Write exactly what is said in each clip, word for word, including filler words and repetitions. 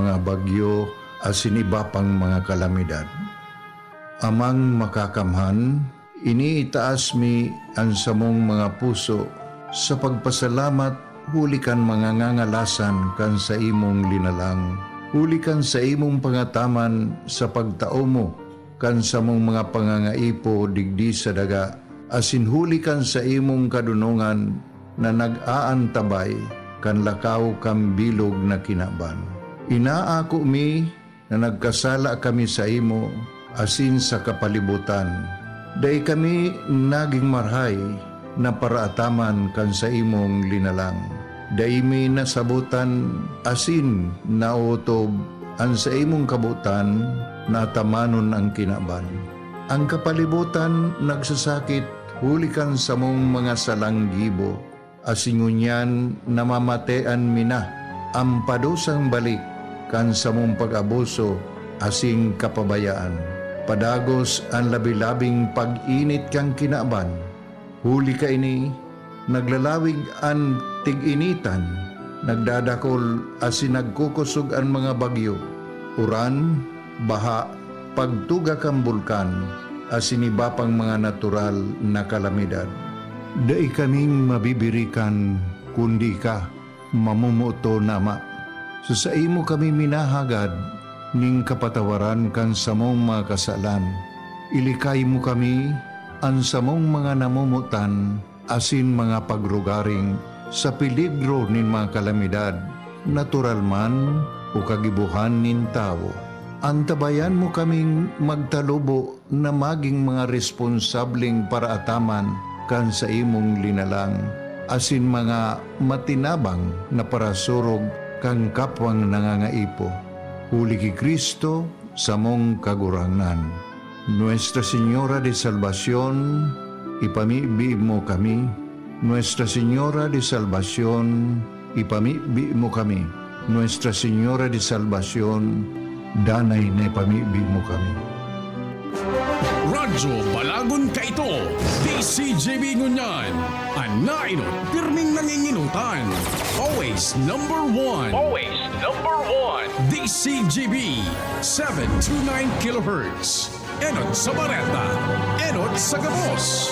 mga bagyo asin iba pang mga kalamidad. Amang Makakamhan, iniitaas mi an samong mga puso sa pagpasalamat huli kan mga ngangalasan kan saimong linalang, huli kan saimong pangataman sa pagtao mo kan samong mga pangangaipo digdi sa daga, asin huli kan saimong kadonongan na nag-aantabay kan lakaw kan bilog na kinaban. Inaako mi na nagkasala kami saimo asin sa kapalibotan. Dai kami nagin marahay na paraataman kan saimong linalang. Dai mi nasabotan asin naotob an saimong kabotan na atamanon an kinaban. An kapalibotan nagsasakit huli kan samong mga salang gibo, asin ngunyan namamatean mi na an padusang balik kan samong pag-abuso asin kapabayaan. Padagos an labi-labing pag-init kan kinaban. Huli kaini, naglalawig an tig-initan, nagdadakol asin nagkukosog an mga bagyo, uran, baha, pagtuga kan bulkan, asin iba pang mga natural na kalamidad. Dai kaming mabibirikan kundi ika, mamomoton na Ama. Sa saimo kami minahagad nin kapatawaran kan samong mga kasalan. Ilikay mo kami, an samong mga namomotan, asin mga pagrugaring sa peligro nin mga kalamidad, natural man o kagibohan nin tawo. Antabayan mo kaming magtalubo na magin mga responsableng paraataman kan saimong linalang, asin mga matinabang na parasurog kan kapwang nangangaipo. Huli ki Cristo, samong Kagurangnan. Nuestra Señora de Salvacion, ipamibi mo kami. Nuestra Señora de Salvacion, ipamibi mo kami. Nuestra Señora de Salvacion, danay na ipamibi mo kami. Radyo Balagon Kaito, D C G B ngunyan, an nainot pirming nanginginotan. Always number one. Always number one. D C G B, seven two nine kilohertz. Enot sa bareta, enot sa gabos.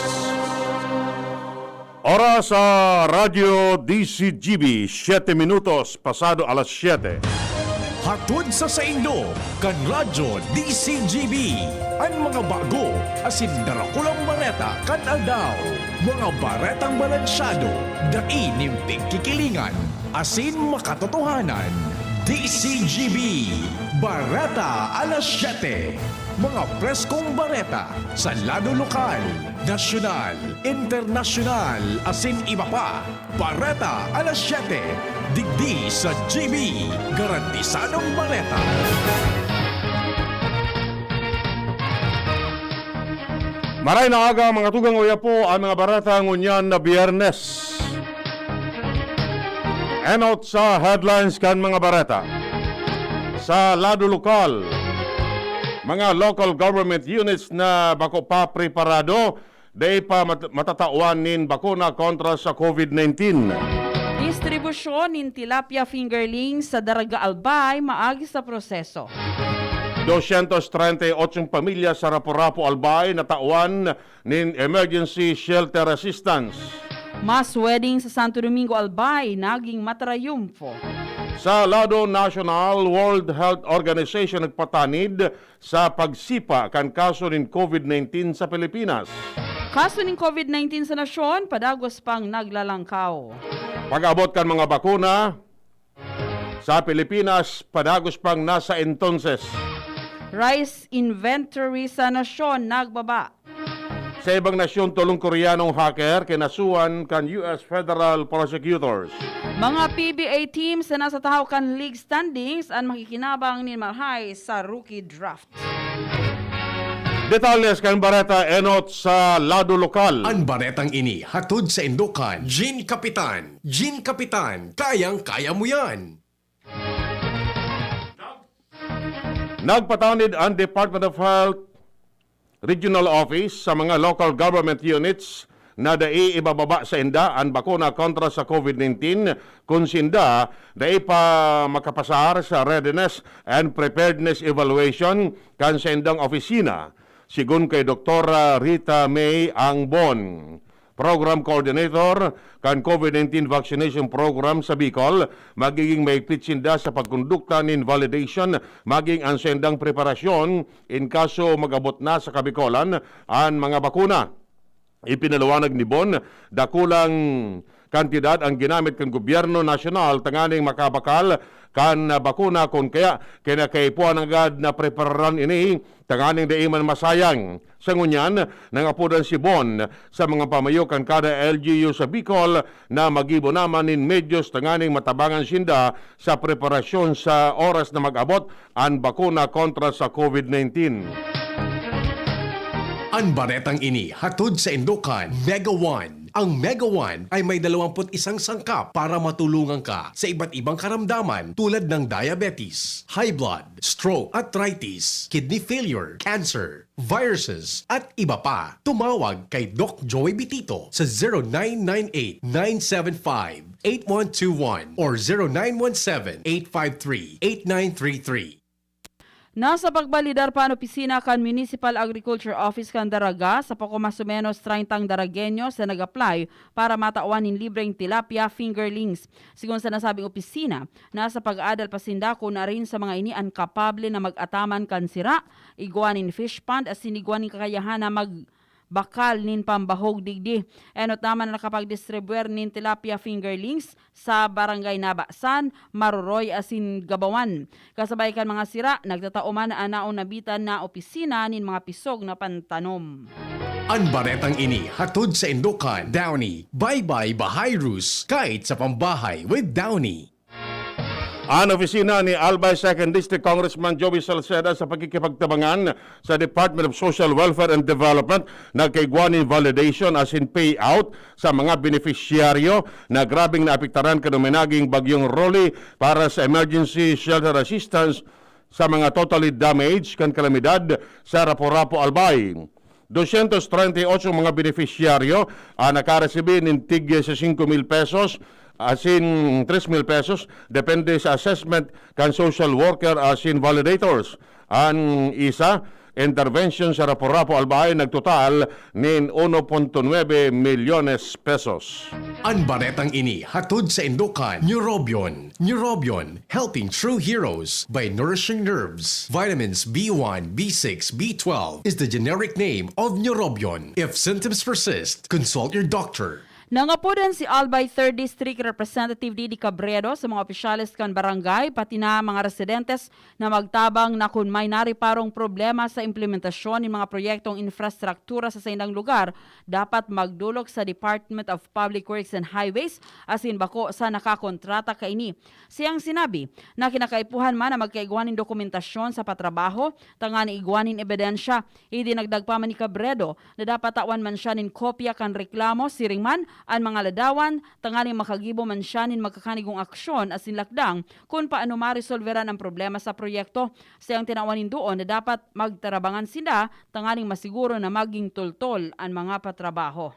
Oras sa Radyo D C G B, siyete minutos pasado alas siyete. Hatod sa saindo kan Radyo D C G B, an mga bago asin darakulang bareta kan aldaw. Mga baretang balansyado, dai nin pigkikilingan, asin makatotohanan. D C G B, Bareta alas siyete. Mga preskong bareta sa lado lokal, nasyonal, internasyonal, asin iba pa. Bareta alas siyete, digdi sa G B, garantisadong bareta. Maray na aga, mga tugang, uya po ang mga bareta ngunyan na Biyernes. Enot sa headlines kan mga bareta. Sa lado lokal, mga local government units na bako pa preparado, dai pa mat- matatawan nin bakuna kontra sa COVID nineteen. Distribusyon nin tilapia fingerlings sa Daraga Albay maagi sa proseso. Dosyentos treinta y ocho pamilya sa Rapu-Rapu Albay natawan nin emergency shelter assistance. Mass wedding sa Santo Domingo Albay naging matrayumfo. Sa lado nasyonal, World Health Organization nagpatanid sa pagsipa kan kaso nin COVID nineteen sa Pilipinas. Kaso nin COVID nineteen sa nasyon padagos pang naglalangkaw. Pag-abot kan mga bakuna sa Pilipinas padagos pang nasa entonces. Rice inventory sa nasyon nagbaba. Sa ibang nasyon, tolong Koreanong hacker kinasuhan kan U S Federal Prosecutors. Mga P B A teams na nasa tahaw kan league standings an makikinabang nin marahay sa rookie draft. Detalles kan bareta enot sa lado lokal. An baretang ini hatod saindo kan Gin Kapitan. Gin Kapitan, kayang-kaya mo yan! Nagpatanid ang Department of Health Regional Office sa mga local government units na dai ibababa sainda an bakuna kontra sa COVID nineteen kun sinda dai pa makapasar sa Readiness and Preparedness Evaluation kan saindang opisina, sigon kay Doktora Rita May Angbon, Program Coordinator kan COVID nineteen Vaccination Program sa Bicol. Magiging mahigpit sinda sa pagkondukta nin validation maging an saindang preparasyon in kaso mag-abot na sa Kabikolan an mga bakuna. Ipinaluwanag ni Bon, dakulang kantidad ang ginamit kan gobyerno nasyonal tanganing makabakal kan bakuna, kun kaya kinakaipuhan nanggad na prepararan ini tanganing dai man masayang. Sa ngunyan, nangapodan si Bon sa mga pamayo kan kada L G U sa Bicol na magibo naman nin medyos tanganing matabangan sinda sa preparasyon sa oras na mag-abot an bakuna kontra sa COVID nineteen. An baretang ini hatod saindo kan Mega One. Ang Mega One ay may dalawampu't isang sangkap para matulungan ka sa iba't ibang karamdaman tulad ng diabetes, high blood, stroke, arthritis, kidney failure, cancer, viruses, at iba pa. Tumawag kay Doc Joey Bitito sa zero nine nine eight, nine seven five, eight one two one or zero nine one seven, eight five three, eight nine three three. Nasa pagbalidar pa an opisina kan Municipal Agriculture Office kan Daraga sa pako mas o menos treintang Daragueño sa nag-apply para matawan nin libreng tilapia fingerlings. Sigon sa nasabing opisina, nasa pag-aadal pa sinda kun arin sa mga ini an kapable na mag-ataman kan sira, igwa nin fish pond asin igwa nin kakayahan na mag bakal nin pambahog digdi. Enot naman na nakapagdistribuir nin tilapia fingerlings sa Barangay Nabasan, Maroroy asin Gabawan. Kasabay kan mga sira, nagtatao man an naon nabitan na opisina nin mga pisog na pantanom. An baretang ini hatod saindo kan Downy. Bye-bye Bahay Rus, kahit sa pambahay with Downy. An opisina ni Albay Second District Congressman Joey Salceda sa pakikipagtabangan sa Department of Social Welfare and Development nagkaigwa nin validation asin payout sa mga benepisyaryo na grabeng naapektaran kan uminaging Bagyong Rolly para sa emergency shelter assistance sa mga totally damaged kan kalamidad sa Rapu-Rapu, Albay. Dosyentos treinta y ocho mga benepisyaryo an nakaresibi nin tig sesenta y singko mil pesos asin tres mil pesos, depende sa assessment kan social worker asin validators. An isa intervention sa Rapu-Rapu, Albay nagtotal nin uno punto nuebe milyones pesos. An baretang ini hatod saindo kan Neurobion. Neurobion, helping true heroes by nourishing nerves. Vitamins B one, B six, B twelve is the generic name of Neurobion. If symptoms persist, consult your doctor. Nangapodan si Albay Third District Representative Didi Cabredo sa mga opisyales kan barangay, pati na mga residentes na magtabang na kun may nariparong problema sa implementasyon nin mga proyektong infrastruktura sa saindang lugar, dapat magdolok sa Department of Public Works and Highways asin bako sa nakakontrata kaini. Siyang sinabi na kinakaipuhan man na magkaigwa nin dokumentasyon sa patrabaho tanganing igwa nin ebidensya. Idinagdag pa man ni Cabredo na dapat tawan man siya nin kopya kan reklamo, siring man an mga ladawan, tanganing makagibo man siya nin magkakanigong aksyon asin lakdang kun paano maresolveran an problema sa proyekto. Siyang tinawan nin duon na dapat magtarabangan sinda tanganing masiguro na maging toltol an mga patrabaho.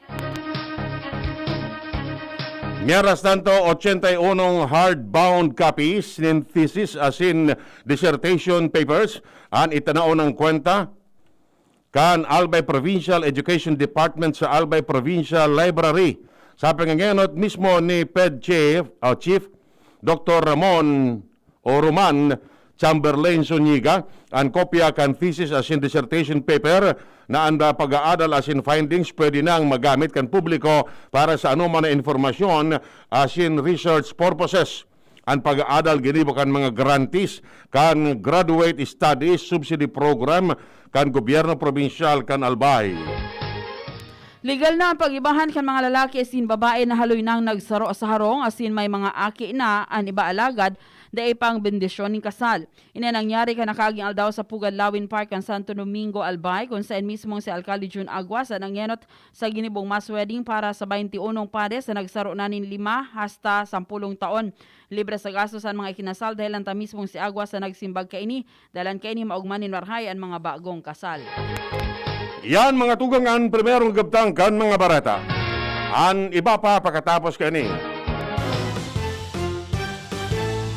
Mientras tanto, ochenta y unong hardbound copies nin thesis asin dissertation papers an itinao na kwenta kan Albay Provincial Education Department sa Albay Provincial Library. Sa pangangenot mismo ni Ped Chief, o Chief, Doktor Ramon o Roman Chamberlain Zuniga, an kopya kan thesis asin dissertation paper na an pag-aadal asin findings pwede nang magamit kan publiko para sa anoman na informasyon asin research purposes. An pag-aadal ginibo kan mga grantees kan Graduate Studies Subsidy Program kan gobyerno probinsyal kan Albay. Legal na an pag-ibahan kan mga lalaki asin babae na haloy nang nagsaro sa harong asin may mga aki na an iba, alagad dai pa an bendisyon nin kasal. Ini an nangyari kan nakaaging aldaw sa Pugad Lawin Park kan Santo Domingo, Albay, kun saen mismong si Alkalde Jun Aguas an nangenot sa ginibong mass wedding para sa baynti unong pares na nagsaro na nin lima hasta sampolong taon. Libre sa gastos an mga ikinasal, dahelan ta mismong si Aguas an nagsimbag kaini. Dalan kaini, maogma nin marahay an mga bagong kasal. Yan, mga tugang, an primerong gabtang kan mga bareta. An iba pa pakatapos kani.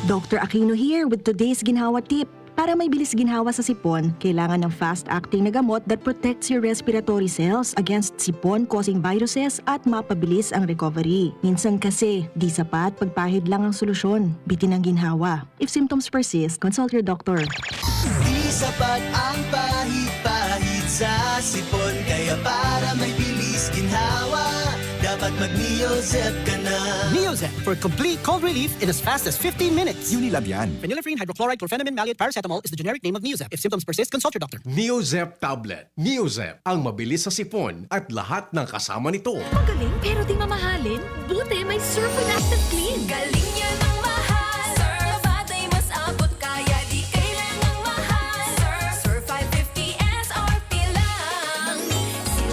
Doctor Aquino here with today's ginhawa tip. Para may bilis ginhawa sa sipon, kailangan ng fast-acting na gamot that protects your respiratory cells against sipon-causing viruses at mapabilis ang recovery. Minsan kasi, di sapat pagpahid lang ang solusyon. Bitin ang ginhawa. If symptoms persist, consult your doctor. Di sapat ang pahid-pahid sa sipon, kaya para may bilis ginhawa, dapat mag-Neozep ka na. Neozep for complete cold relief in as fast as fifteen minutes. Unilab yan. Phenylephrine, hydrochloride, chlorphenamine, maleate, paracetamol is the generic name of Neozep. If symptoms persist, consult your doctor. Neozep tablet. Neozep, ang mabilis sa sipon at lahat ng kasama nito. Magaling pero di mamahalin? Buti may Surf with Active Clean. Galing niya ng mahal. Surf, batay mas abot kaya di kailangang mahal. Surf, Surf five fifty S R P lang.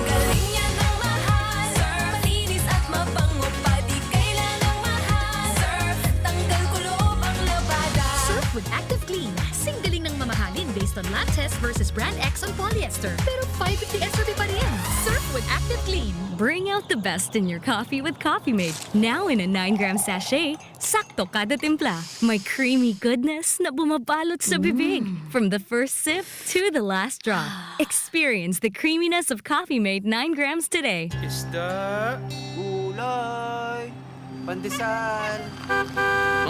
Galing niya ng mahal. Surf, malinis at mabango pa di kailangang mahal. Surf, tanggal kulob ang labada. Surf with Active Clean. Sing galing ng mamahalin based on lab test versus brand X on polyester. Pero five fifty S R P pa rin. Surf with Active Clean. Bring out the best in your coffee with Coffee Mate. Now in a nine gram sachet, sakto kada timpla. May creamy goodness na bumabalot sa bibig. From the first sip to the last drop. Experience the creaminess of Coffee Mate nine grams today. Isda, gulay, pandesal.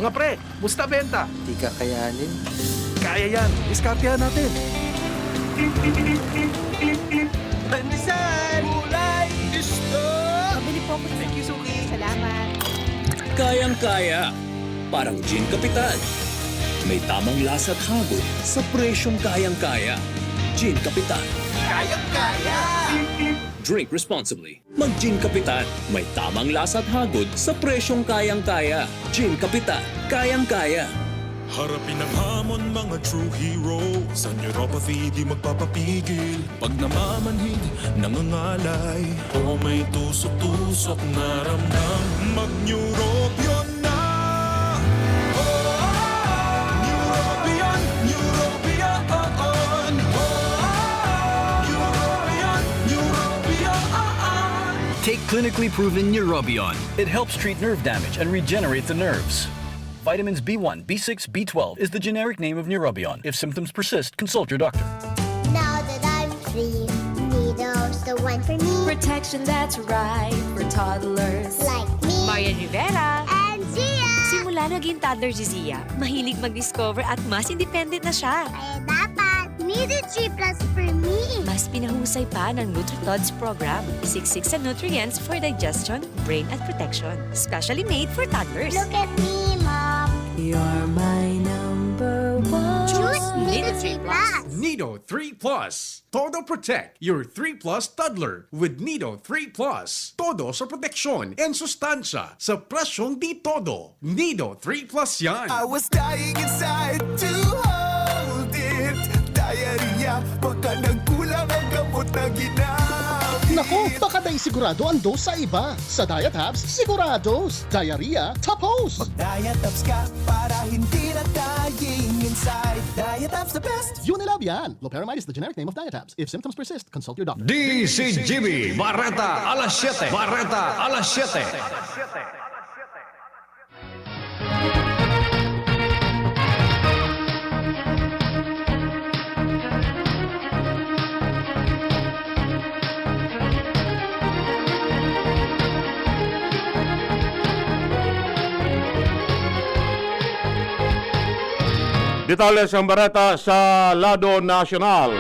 Mga pre, musta benta? Di kakayanin. Kaya yan. Diskartehan natin. Pandesal! Gulay! Isda! Pabili po ako. Thank you, Suki. Salamat. Kayang-kaya. Parang Gin Kapitan. May tamang lasa at hagod sa presyong kayang-kaya. Gin Kapitan. Kayang-kaya! Drink responsibly. Mag-Gin Kapitan, may tamang lasa at hagod sa presyong kayang-kaya. Gin Kapitan, kayang-kaya. Harapin ang hamon, mga true hero. Sa neuropathy, di magpapapigil. Pag namamanhid, nangangalay, o may tusok-tusok na ramdam, mag-Neurobion na! Neurobion, Neurobion, Neurobion. Take clinically proven Neurobion. It helps treat nerve damage and regenerate the nerves. Vitamins B one, B six, B twelve is the generic name of Neurobion. If symptoms persist, consult your doctor. Now that I'm free, Nido's the one for me. Protection that's right for toddlers. Like me. Marian Rivera. And Zia. Simula naging toddler si Zia, mahilig mag-discover at mas independent na siya. Kaya dapat Nido three plus for me. Mas pinahusay pa ng NutriTods program. Siksik sa nutrients for digestion, brain at protection. Specially made for toddlers. Look at me, Mom. You're my number one. Choose Nido three plus. Nido three plus. Todo Protect your three plus toddler with Nido three plus. Todo sa proteksyon and sustansya sa presyong di todo. Nido three plus yan. I was dying inside to hold it. Diarrhea, baka nagkulang ang gamot na ginamit. Naku, baka dai sigurado ang dose sa iba. Sa Diatabs, sigurados. Diarrhea, tapos. Mag-Diatabs ka para hindi na dying inside. Diatabs the best. Unilab yan. Loperamide is the generic name of Diatabs. If symptoms persist, consult your doctor. D C G B, Bareta alas siyete. Bareta alas siyete. Detalye sa bareta sa lado nasyonal.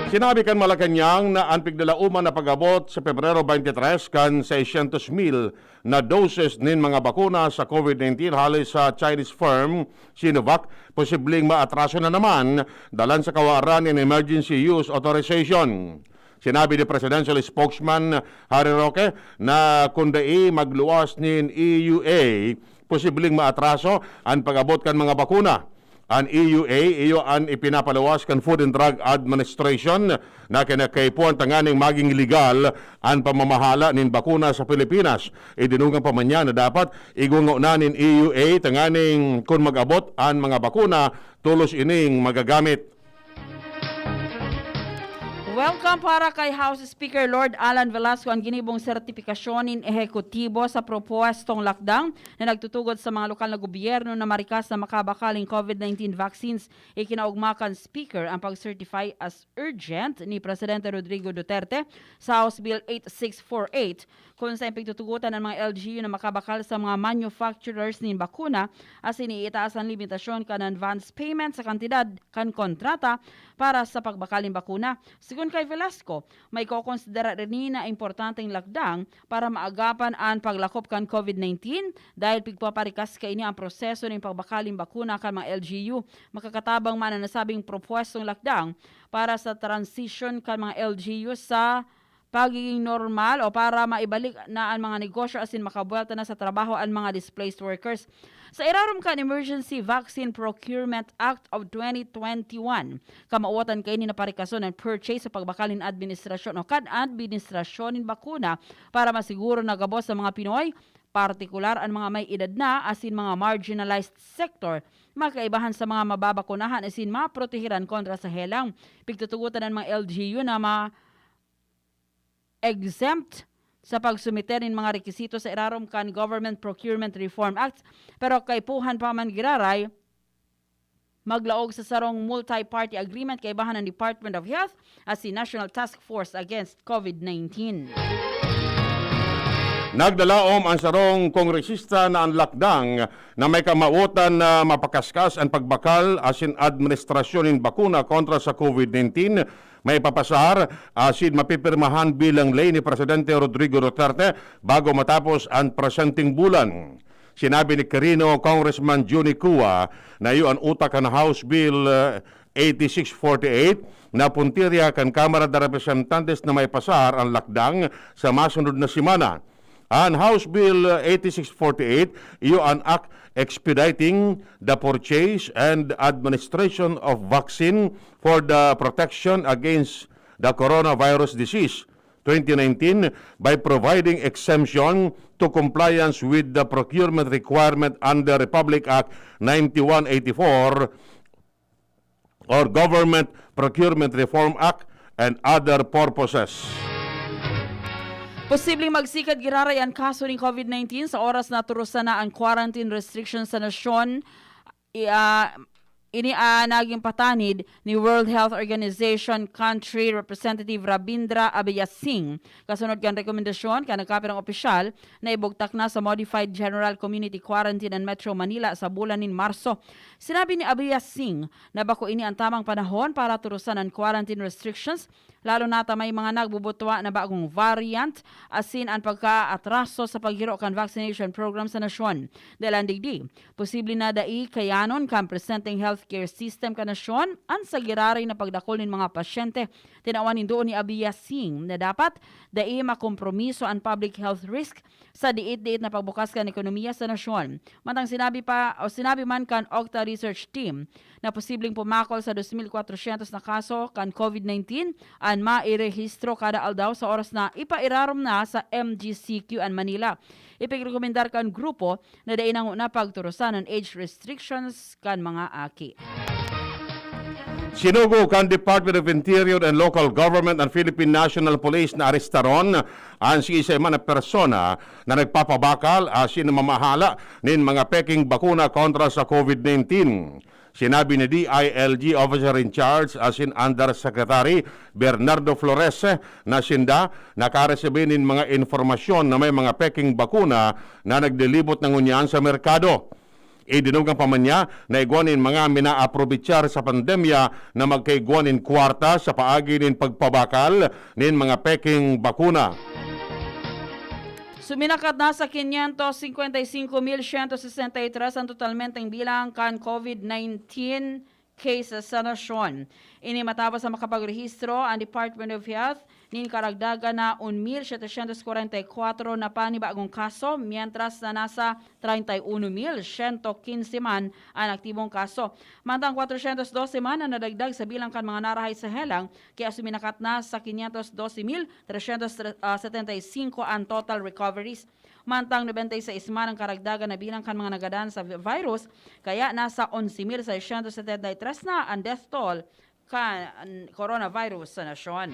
Sinabi kan Malacañang na an pigdalaoman na pag-abot sa Pebrero twenty-three kan seiscientos mil na doses nin mga bakuna sa COVID nineteen hale sa Chinese firm Sinovac posibleng maatraso na naman dalan sa kawaran nin emergency use authorization. Sinabi ni Presidential Spokesman Harry Roque na kun dai magluwas nin E U A, posibleng maatraso an pag-abot kan mga bakuna. An E U A iyo an ipinapaluwas kan Food and Drug Administration na kinakaipuhan tanganing magin legal an pamamahala nin bakuna sa Pilipinas. Idinungan pa man niya na dapat igwa ngona nin E U A tanganing kun mag-abot an mga bakuna, tolos ining magagamit. Welcome para kay House Speaker Lord Alan Velasco ang ginibong sertipikasyon nin ehekutibo sa propuestong lakdang na nagtutugot sa mga lokal na gobyerno na marikas na makabakaling COVID nineteen vaccines. Ikinaugma kan Speaker ang pag-certify as urgent ni Presidente Rodrigo Duterte sa House Bill eight six four eight, kung saen pigtutugotan an mga L G U na makabakal sa mga manufacturers nin bakuna asin iitaas an limitasyon kan advance payment sa kantidad kan kontrata para sa pagbakal nin bakuna. Sigon kay Velasco, maikokonsidera ini na importanteng lakdang para maagapan an paglakop kan COVID nineteen, dahil pigpaparikas kaini an proseso nin pagbakal nin bakuna kan mga L G U. Makakatabang man an nasabing propuestong lakdang para sa transition kan mga L G U sa pagiging normal o para maibalik na an mga negosyo asin makabuwelta na sa trabaho an mga displaced workers. Sa irarom kan Emergency Vaccine Procurement Act of twenty twenty-one, kamawatan kaini na parikason an purchase sa pagbakal nin administrasyon o kan administrasyon nin bakuna para masiguro na gabos sa mga Pinoy, partikular an mga may edad na asin mga marginalized sector, makaibahan sa mga mababakunahan asin maprotehiran kontra sa helang. Pigtutugotan an mga L G U na ma-exempt sa pagsumiter nin mga rekisito sa irarom kan Government Procurement Reform Act, pero kaipuhan pa man giraray maglaog sa sarong multi-party agreement kaibahan ang Department of Health asin National Task Force Against COVID nineteen. Nagdalaom ang sarong kongresista na an lakdang na may kamawotan na mapakaskas an pagbakal asin administrasyon nin bakuna kontra sa COVID nineteen maipapasar asin mapipirmahan bilang ley ni Presidente Rodrigo Duterte bago matapos an presenteng bulan. Sinabi ni Quirino Congressman Johnny Cua na iyo an utak kan House Bill, ah, eighty-six forty-eight na puntirya kan Kamara de Representantes na maipasar an lakdang sa masunod na semana. An House Bill eighty-six forty-eight, iyo an Act expediting the purchase and administration of vaccine for the protection against the coronavirus disease twenty nineteen by providing exemption to compliance with the procurement requirement under Republic Act ninety-one eighty-four or Government Procurement Reform Act and other purposes. Posibleng magsikad giraray an kaso nin COVID nineteen sa oras na turusan na an quarantine restrictions sa nasyon. I, ah, ini, ah, naging patanid ni World Health Organization Country Representative Rabindra Abiya Singh, kasunod kan rekomendasyon kan nagkapirang opisyal na ibugtak na sa Modified General Community Quarantine an Metro Manila sa bulan nin Marso. Sinabi ni Abiya Singh na bako ini an tamang panahon para turusan an quarantine restrictions, lalo na ta may mga nagbubutwa na bagong variant, asin an pagkaatraso sa paghiro kan vaccination program sa nasyon. Dahil an digdi, posible na dai kayanon kan presenteng healthcare system kan nasyon an sa giraray na pagdakul nin mga pasyente. Tinawan nindo ni Abiya Singh na dapat dai makompromiso an public health risk sa diit-diit na pagbukas kan ekonomiya sa nasyon. Mantang sinabi pa, o sinabi man kan Octa Research Team na posibleng pumakol sa dos mil kwatrosyentos na kaso kan COVID nineteen an mairehistro kada aldaw sa oras na ipairarom na sa M G C Q an Manila. Ipigrekomendar kan grupo na dai na ngona pagturusan an age restrictions kan mga aki. Sinugo kan Department of Interior and Local Government an Philippine National Police na arestaron an siisay man na persona na nagpapabakal asin namamahala nin mga peking bakuna kontra sa COVID nineteen. Sinabi ni D I L G Officer in Charge asin Undersecretary Bernardo Flores na sinda nakaresibi nin mga impormasyon na may mga peking bakuna na naglilibot na ngunyan sa merkado. Idinugang pa man niya na igwa nin mga minaaprobichar sa pandemya na magkaigwa nin kwarta sa paagi nin pagpabakal nin mga peking bakuna. Suminakat na sa quinientos cincuenta y cinco mil ciento sesenta y tres ang totalmenteng bilang kan COVID nineteen cases sa nasyon. Ini matapos na makapagrehistro ang Department of Health nin karagdagan na un mil setecientos kwarenta y kwatro na panibagong kaso, mientras na nasa treinta y uno mil ciento quince man an aktibong kaso. Mantang kwatrosyentos dose man ang nadagdag sa bilang kan mga narahay sa helang, kaya suminakat na sa quinientos doce mil trescientos setenta y cinco ang total recoveries. Mantang nobenta y seis man ang karagdagan na bilang kan mga nagadan sa vi-, virus, kaya nasa onse mil seiscientos setenta y tres na ang death toll kan coronavirus sa nasyon.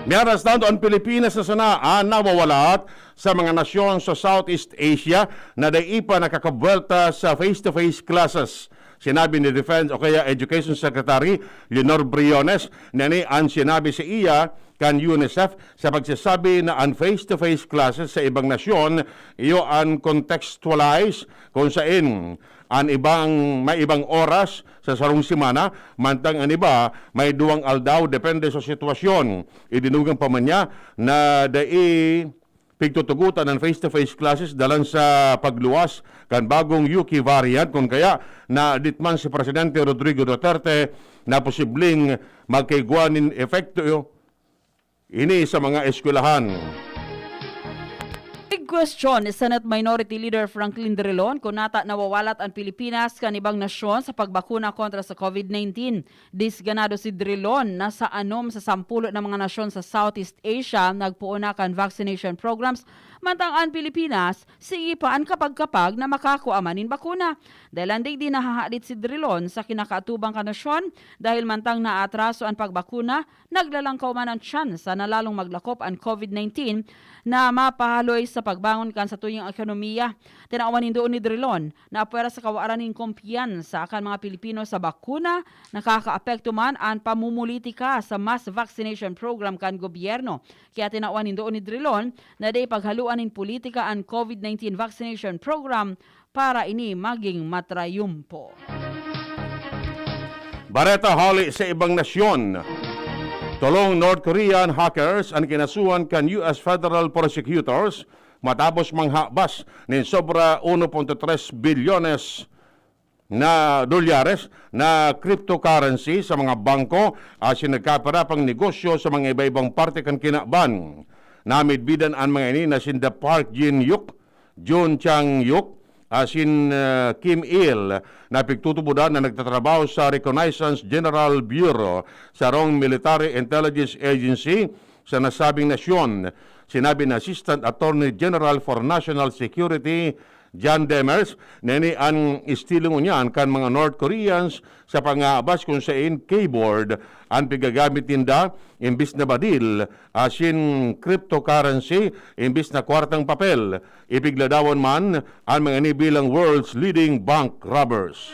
Mientras tanto, an Pilipinas na sana an nawawalat sa mga nasyon sa Southeast Asia na dai pa nakakabuwelta sa face-to-face classes. Sinabi ni Defense o kaya Education Secretary Leonor Briones na ni an sinabi sa iya kan UNICEF sa pagsasabi na an face-to-face classes sa ibang nasyon iyo an contextualize kung sain an ibang, may ibang oras sa sarong semana, mantang an iba may duwang aldaw, depende sa sitwasyon. Idinugang pa man niya na dai pigtutugotan an face-to-face classes dalan sa pagluwas kan bagong U K variant, kun kaya nadit man si Presidente Rodrigo Duterte na posibleng magkaigwa nin epekto ini sa mga eskwelahan. Nagkwestiyon ni Senate Minority Leader Franklin Drilon kun nata nawawalat an Pilipinas kan ibang nasyon sa pagbakuna kontra sa COVID nineteen. Disganado si Drilon na sa anom sa sampulo na mga nasyon sa Southeast Asia nagpoon na kan vaccination programs, mantang an Pilipinas sige pa an kapagkapag na makakua man nin bakuna. Dahelan digdi, nahahadit si Drilon sa kinakaatubang kan nasyon dahil mantang naatraso an pagbakuna, naglalangkaw man an tsansa na lalong maglakop an COVID nineteen na mapahaloy sa pagbangon kan satuyang ekonomiya. Tinawan nin duon ni Drilon na apwera sa kawaran nin kumpiyansa kan mga Pilipino sa bakuna, nakakaapekto man an pamumulitika sa mass vaccination program kan gobyerno. Kaya tinawan nin duon ni Drilon na dai paghaloan nin politika an COVID nineteen vaccination program para ini maging matrayumpo. Bareta hali sa ibang nasyon. Tolong North Korean hackers an kinasuhan kan U S federal prosecutors matapos manghabas nin sobra uno punto tres bilyones na dolyares na cryptocurrency sa mga bangko asin nagkapira pang negosyo sa mga iba-ibang parte kan kinaban. Namidbidan an mga ini na sinda Park Jin Hyuk, Jun Chang Hyuk, asin, ah, Kim Il, na pigtutubodan na nagtatrabaho sa Reconnaissance General Bureau, sarong military intelligence agency sa nasabing nasyon. Sinabi ni Assistant Attorney General for National Security John Demers na ini an estilo ngunyan kan mga North Koreans sa pangabas kun sain keyboard an pigagamit ninda imbis na badil, asin cryptocurrency imbis na kwartang papel. Ipigladawan man an mga ini bilang world's leading bank robbers.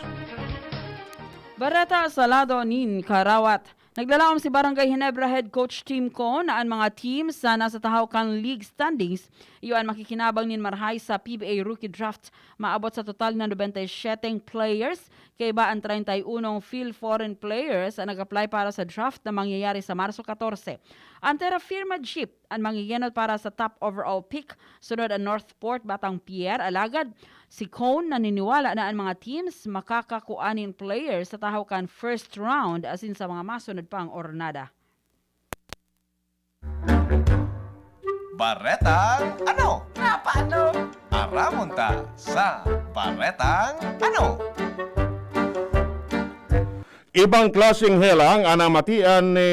Bareta sa lado nin karawat. Naglalaom si Barangay Ginebra Head Coach Tim Cone na an mga teams na nasa tahaw kan league standings iyo an makikinabang nin marahay sa P B A Rookie Draft. Maabot sa total na nobenta y siyete players, kaiba an treinta y unong field foreign players na nag-apply para sa draft na mangyayari sa Marso katorse. An Terra Firma Jeep an mangiyenot para sa top overall pick, sunod an Northport Batang Pier, alagad si Cone naniniwala na an mga teams makakakua nin player sa tahaw kan first round asin sa mga masunod pang ornada. Baretang ano? Napano? Aramon ta sa Baretang ano? Ibang klaseng helang an namatian ni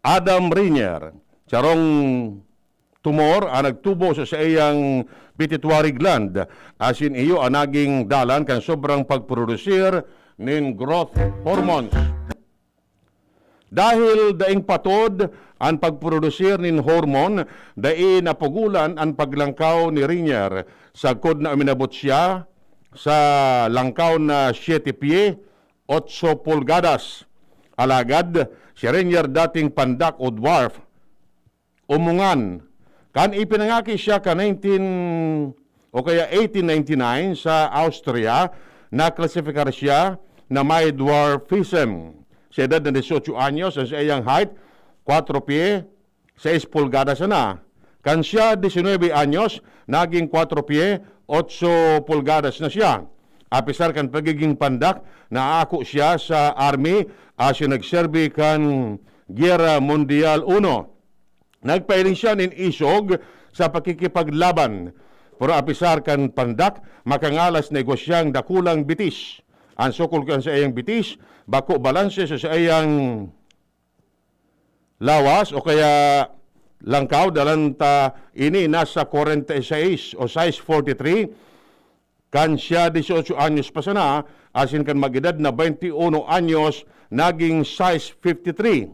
Adam Rinier. Sarong tumor an nagtubo sa saiyang pituitary gland, asin iyo an naging dalan kan sobrang pagprodusir nin growth hormones. Dahil daing patod an pagprodusir nin hormone, dai napugolan an paglangkaw ni Rinier, sagkod na uminabot siya sa langkaw na siyete pye, otso pulgadas. Alagad, si Rinier dating pandak o dwarf. Umungan. Kan ipinangaki siya kan nineteen o kaya eighteen ninety-nine sa Austria, naklasifikar siya na may dwarfism. Sa edad na dieciocho anyos, ang saiyang height, kwatro pye, sais pulgadas na. Kan siya diecinuebe anyos, naging kwatro pye, otso pulgadas na siya. Apisar kan pagiging pandak, naako siya sa army asin nagserbi kan Giyera Mundial Uno. Nagpahiling siya nin isog sa pakikipaglaban. Pero apisar kan pandak, makangalas na igwa siyang dakulang bitis. An sukol kan saiyang bitis, bako balanse sa saiyang lawas o kaya langkaw, dalan ta ini nasa kwarenta y seis o size forty-three. Kan siya dieciocho anyos pa sana, asin kan mag-edad na twenty-uno anyos, naging size fifty-three.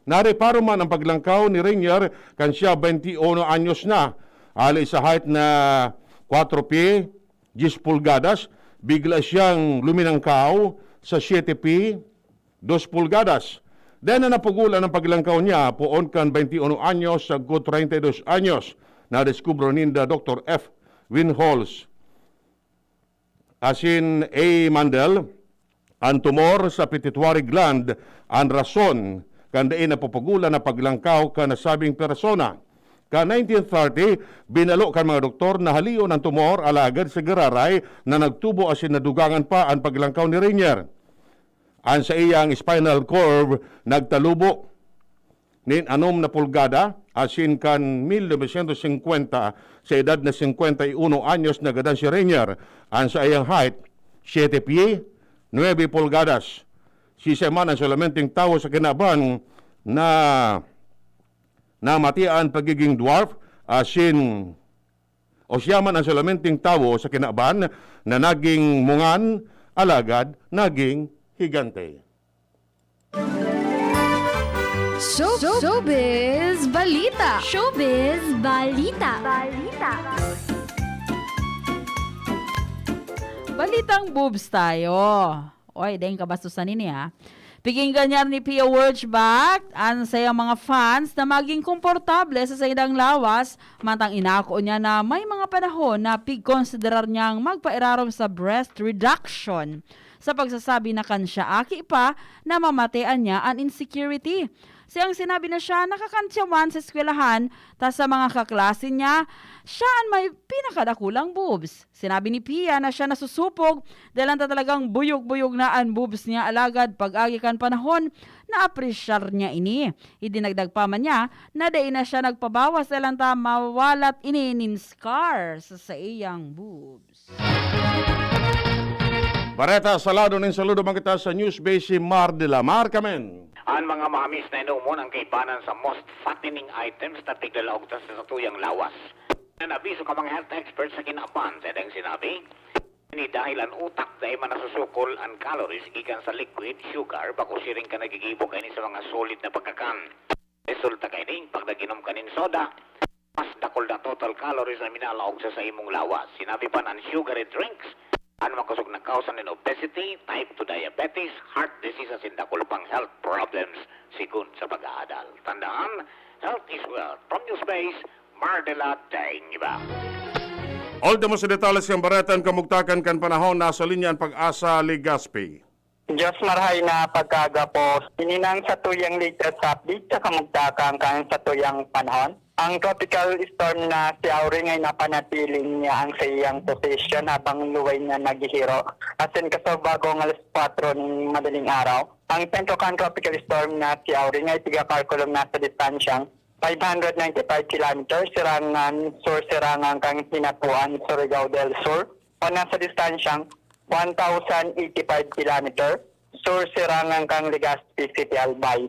Nareparo man ang paglangkaw ni Rainier kan siya twenty-uno anyos na. Hali sa height na kwatro pye, diyes pulgadas, bigla siyang luminangkaw sa siyete pye, dos pulgadas. Dai na napugolan ang paglangkaw niya poon kan twenty-uno anyos sagkod treinta y dos anyos. Nadiskubre ninda Doktor F. Winholz asin A. Mandel, an tumor sa pituitary gland an rason kan dai napupugolan na paglangkaw kan nasabing persona. Kan nineteen thirty, binalo kan mga doktor na halion an tumor, alagad sa giraray na nagtubo asin nadugangan pa an paglangkaw ni Rainier. An saiyang spinal curve nagtalubo nin anom na pulgada, asin kan mil novecientos singkwenta, sa edad na singkwenta y uno anyos, nagadan si Rainier. An saiyang height, siyete pye, nuebe pulgadas. Siisay man an solamenting tawo sa kinaban na namatian pagiging dwarf, asin o siya man an solamenting tawo sa kinaban na naging mungan, alagad naging higante. Show, showbiz balita. Showbiz balita. Balita. Balitang boobs tayo. Oy, dai kabastusan ini, ha. Piginggan niya ni Pia Wurtzbach an sayang mga fans na maging komportable sa saindang lawas, mantang inako niya na may mga panahon na pigkonsiderar niyang magpairarom sa breast reduction, sa pagsasabi na kan siya aki pa, namamatean niya an insecurity. Siyang sinabi na siya nakakantyawan sa eskwelahan, ta sa mga kaklase niya, siya an may pinakadakulang boobs. Sinabi ni Pia na siya nasusupog dahil ang talagang buyog-buyog na an boobs niya, alagad pag-agi kan panahon, naapresyar niya ini. Idinagdag pa man niya na dai na siya nagpabawas dahil ang ta mawalat ini nin scar sa saiyang boobs. Bareta, salado nin saludo man kita sa News Base si Mar de la Mar Kamen. An mga mahamis na inomon ang kaibanan sa most fattening items na tiglalaog ta sa satuyang lawas. Nanabiso ka mga health experts sa kinaban sa idang sinabi, ini dahil an utak dai man nasusukol an calories gikan sa liquid, sugar, bako siring ka nagigibo kaini sa mga solid na pagkakan. Resulta kaini, pag nag-inom ka nin soda, mas dakul na total calories na minalaog sa saimong lawas. Sinabi pa na an sugary drinks, an makosog na cause nin obesity, type two diabetes, heart disease asin dakul pang health problems, sigon sa pag-aadal. Tandaan, health is wealth. From Newspace, Mardela Daingiba. Ultimo sa detalye sa Bareta, an kamugtakan kan panahon, nasa linya an Pag-asa Legazpi. Diyos marahay na pagkaaga po. Ininang sa tuyang latest update sa kamugtakan kan sa tuyang panahon. Ang tropical storm na si Auring ay napanatiling niya ang sa iyang posisyon habang luway na naghihiro. Asin kasabagong alas kwatro ng madaling araw, ang sentro kan tropical storm na si Auring ay tigakalkulong nasa distansyang five hundred ninety-five kilometers, sirangan, sur-sirangan kan Hinapuan, Surigao del Sur, o nasa distansyang one thousand eighty-five kilometer, sur-sirangan kan Legazpi City, Albay.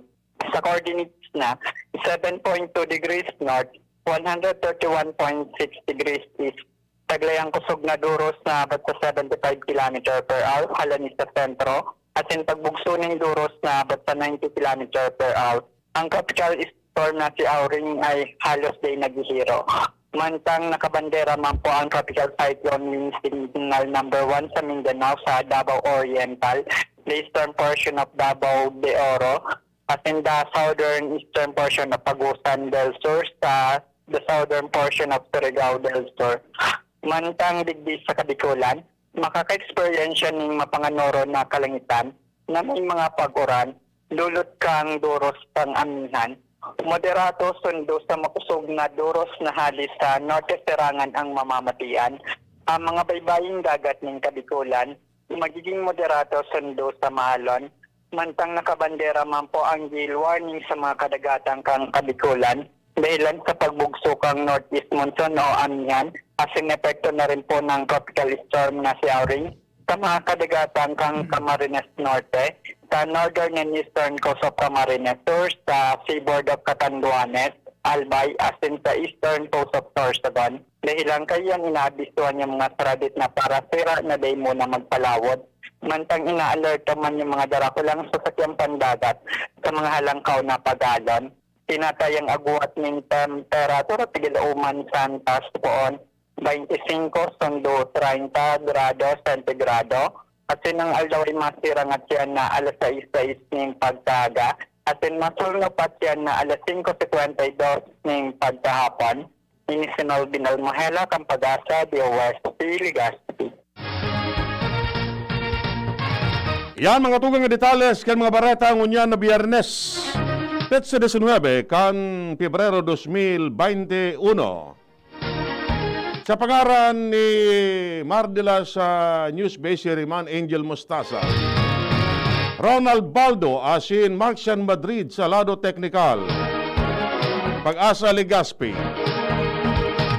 Sa coordinates na seven point two degrees north, one hundred thirty-one point six degrees east, taglay ang kusog na duros na abot sa seventy-five kilometer per hour halani sa sentro, asin pagbugso nin duros na abot sa ninety kilometer per hour. Ang tropical storm na si Auring ay halos dai naghihiro. Mantang nakabandera man po ang tropical cyclone nin signal number one sa Mindanao, sa Davao Oriental, the eastern portion of Davao de Oro, asin the southern eastern portion of Agusan del Sur, sa the southern portion of Surigao del Sur. Mantang digdi sa Kabikulan, makaka-eksperyensya nin mapanganoro na kalangitan na may mga pag-uran, lulot kang duros kang amihan. Moderato sundo sa makusog na duros na hali sa norte serangan ang mamamatian. Ang mga baybaying dagat nin Kabikulan, magiging moderato sundo sa maalon, mantang nakabandera man po ang gale warning sa mga kadagatan kan Kabikulan, dahilan sa pagbugso kan northeast monsoon o amihan, asin epekto na rin po ng tropical storm na si Auring sa mga kadagatan kan Camarines Norte, sa northern and eastern coast of Camarines Sur, sa seaboard of Catanduanes, Albay, asin sa eastern coast of Sorsogon. Dahilan kaiyan inaabisuhan yung mga saradit na parasira na dai muna magpalawod. mantang inaalerto man yung mga darakulang sasakyang pandagat sa mga halangkaw na pagalon. Tinatayang agwat nin temperatura tigil uman sa antas poon, twenty-five sundo treinta grado sentigrado. Asin ang aldaw ay masirangat yan na alas sais sais nin pagkaaga. Asin masulnupat yan na alas singko singkwenta y dos nin pagkahapon. Ini si Melvin Almohela, kan Pag-asa, D O S T, Legazpi. Yan, mga tugang na detalles kan mga bareta ngunyan na Biyernes, petsa disinwebe kan Pebrero dos mil baynte uno. Sa pangaran ni Mardelas sa News Base, si Riman Angel Mostaza, Ronald Baldo asin Marcian Madrid sa lado teknikal, Pag-asa Legazpi.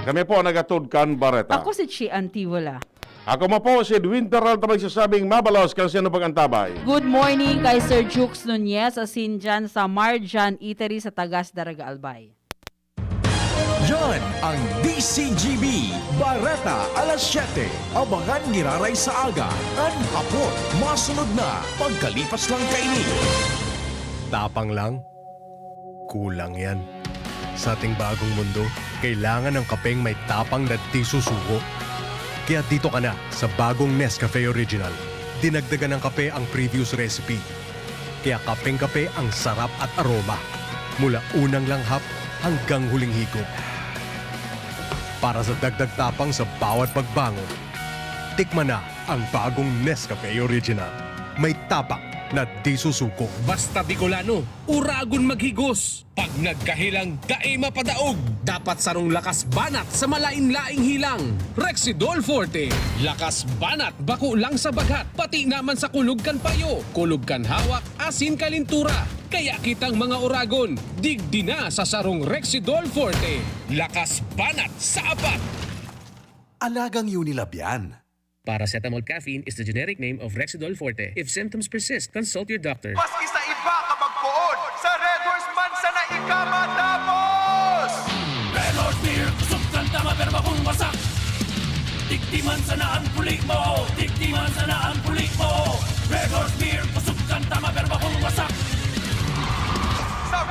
Kami po ang nagatod kan bareta. Ako si Chi Antivola. Ako mo po si Edwin Peralta, magsasabing mabalos kan sino pag-antabay. Good morning kay Sir Jukes Nunez, asin dyan sa Marjan Eatery sa Tagas, Daraga, Albay. Yan ang D C G B, Bareta, alas siyete. Abangan giraray sa aga, kan hapon. Masunod na, pagkalipas lang kaini. Tapang lang, kulang yan. Sa ating bagong mundo, kailangan ng kapeng may tapang na di susuko. Kaya dito ka na sa bagong Nescafe Original. Dinagdagan ng kape ang previous recipe. Kaya kapeng-kape ang sarap at aroma, mula unang langhap hanggang huling higop. Para sa dagdag tapang sa bawat pagbangon, tikman na ang bagong Nescafe Original. May tapang na di susuko. Basta Bicolano, uragon maghigos. Pag nagkahilang, dai mapadaog. Dapat sarong lakas banat sa malain-laing hilang. Rexidol Forte. Lakas banat, bako lang sa baghat, pati naman sa kulog kan payo, kulog kan hawak, asin kalintura. Kaya kitang mga uragon, digdi na sa sarong Rexidol Forte. Lakas banat sa apat. Alagang Unilab yan. Paracetamol caffeine is the generic name of Rexidol Forte. If symptoms persist, consult your doctor. Maski sa iba ka magpoon, sa Red Horse man sana ika matapos! Red Horse Beer, kusog kan tama pero bakong wasak. Digdi man sana ang puli mo, digdi man sana ang puli mo.